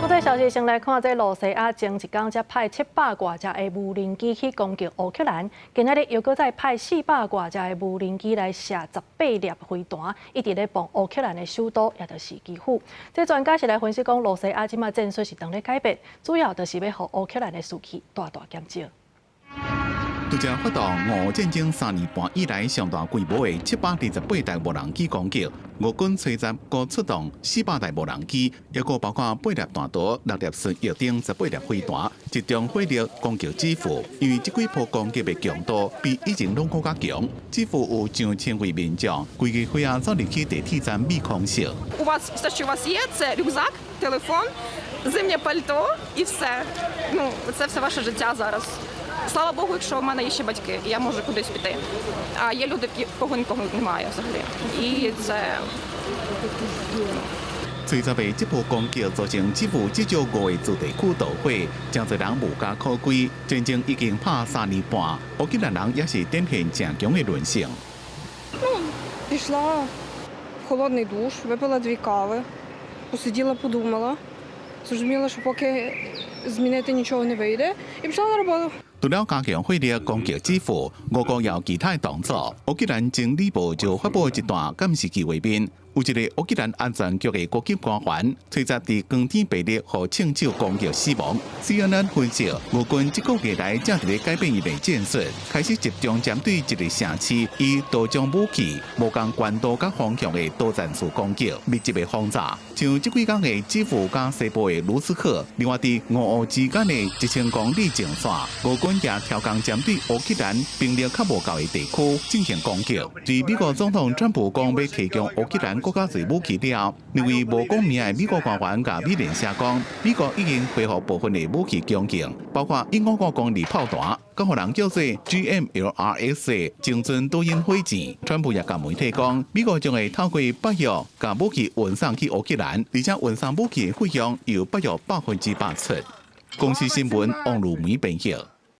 國際消息先來看，這露西亞前一工才派700外隻的無人機去攻擊烏克蘭，今仔日又閣再派400外隻的無人機來射18粒飛彈，一直咧磅烏克蘭的首都，也就是基輔。這專家是來分析講，露西亞這馬戰術是當咧改變，主要就是欲予烏克蘭的士氣大大減少。拄才發動俄烏戰爭3年半以來上大規模的728台無人機攻擊，俄軍吹十閣出動400台無人機，抑閣包括八粒彈道、六粒巡弋等18粒飛彈，集中火力攻擊基輔。因為這幾波攻擊的強度比以前攏閣較強，基輔有上千位民眾，規个歲仔走入去地鐵站避空襲。 У вас все, що у вас є, це рюкзак, телефон, зимнє пальто і все. Ну, це все ваше життя зараз. Слава Богу, якщо в мене є ще батьки, і я можу кудись піти. А є люди, в кого нікого немає взагалі. І це 隨著被這波攻擊造成基輔至少五个住宅區導火，誠濟人無家可歸。戰爭已經拍3年半，烏克蘭人也是展現誠強的韌性。 Ну, пішла в холодний душ, випила дві кави, посиділа, подумала. Зрозуміла, що поки змінити нічого не вийде, і пішла на роботу. 除了加強火力攻擊基輔，俄國也有其他動作。烏克蘭真理報就發布一段監視器畫面，有一個烏克蘭安全局的高級官員，吹十佇光天白日予槍手攻擊死亡。CNN 分析，俄軍這個月來正佇咧改變伊的戰術，開始集中針對一个城市，以多種武器、無仝懸度佮方向的多戰術攻擊，密集的轟炸。像這幾工的基輔佮西部的盧茨克，另外佇俄烏之間的1000公里前線，俄軍也調工針對烏克蘭兵力較無夠的地區進行攻擊。自美國總統川普講欲提供烏克蘭閣較濟武器了後，兩位無講名的美國官員共美聯社講，美國已經恢復部分的武器供應，包括155公厘炮彈，閣予人叫做 GMLRS 的精準導引火箭。川普也共媒體講，美國將會透過北約共武器運送去烏克蘭，而且運送武器的費用由北約100%出。公視新聞王如梅編譯。